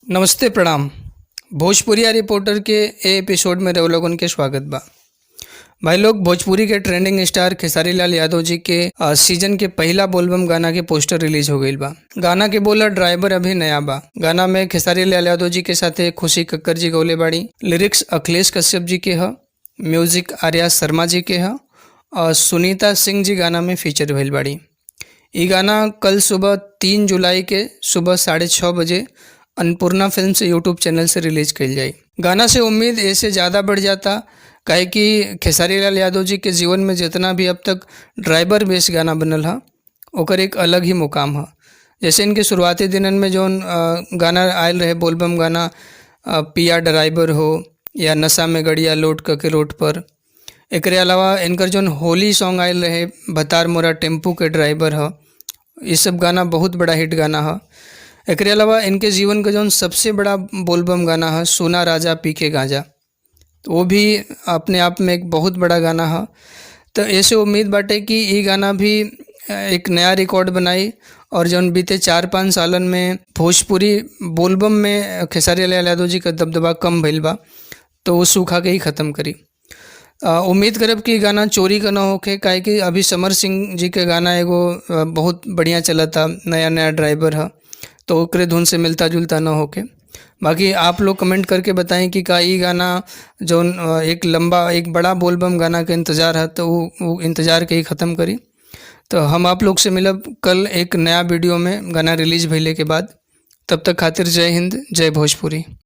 नमस्ते, प्रणाम। भोजपुरिया रिपोर्टर के ए एपिसोड में रउआ लोगन के स्वागत बा। भाई लोग, भोजपुरी के ट्रेंडिंग स्टार खेसारी लाल यादव जी के सीजन के पहला बोलबम गाना के पोस्टर रिलीज हो गईल बा। गाना के बोला "ड्राइवर अभी नया बा"। गाना में खेसारी लाल यादव जी के साथे खुशी कक्कर जी गौले बाड़ी। लिरिक्स अखिलेश कश्यप जी के ह, म्यूजिक आर्या शर्मा जी के ह और सुनीता सिंह जी गाना में फीचर भइल बाड़ी। ई गाना कल सुबह 3 जुलाई के सुबह 6:30 बजे अन्नपूर्णा फिल्म से यूट्यूब चैनल से रिलीज कईल जाई। गाना से उम्मीद ऐसे ज़्यादा बढ़ जाता, काहे कि खेसारी लाल यादव जी के जीवन में जितना भी अब तक ड्राइवर बेस गाना बनल ह, ओकर एक अलग ही मुकाम ह। जैसे इनके शुरुआती दिनन में जौन गाना आयल रहे, बोलबम गाना, "पिया ड्राइवर हो" या "नशा में गड़िया लोड के रोड पर"। एकरे अलावा इनकर जौन होली सॉन्ग आयल रहे, "भतार मोरा टेम्पू के ड्राइवर ह", ये सब गाना बहुत बड़ा हिट गाना ह। एकरे अलावा इनके जीवन का जौन सबसे बड़ा बोलबम गाना है, "सोना राजा पी के गांजा", तो वो भी अपने आप में एक बहुत बड़ा गाना है। तो ऐसे उम्मीद बाटे कि ई गाना भी एक नया रिकॉर्ड बनाई और जौन बीते 4-5 सालन में भोजपुरी बोलबम में खेसारी लाल यादव जी का दबदबा कम भइल बा, तो वो सूखा के ही ख़त्म करी। उम्मीद करब कि गाना चोरी का ना होखे, काहे कि अभी समर सिंह जी के गाना एगो बहुत बढ़िया चलता, "नया नया ड्राइवर" है, तो ओकरे धुन से मिलता जुलता ना होके। बाकी आप लोग कमेंट करके बताएं कि का ई गाना जौन एक लंबा, एक बड़ा बोलबम गाना के इंतज़ार है, तो वो इंतज़ार के ही ख़त्म करी। तो हम आप लोग से मिलब कल एक नया वीडियो में गाना रिलीज भइले के बाद। तब तक खातिर जय हिंद, जय भोजपुरी।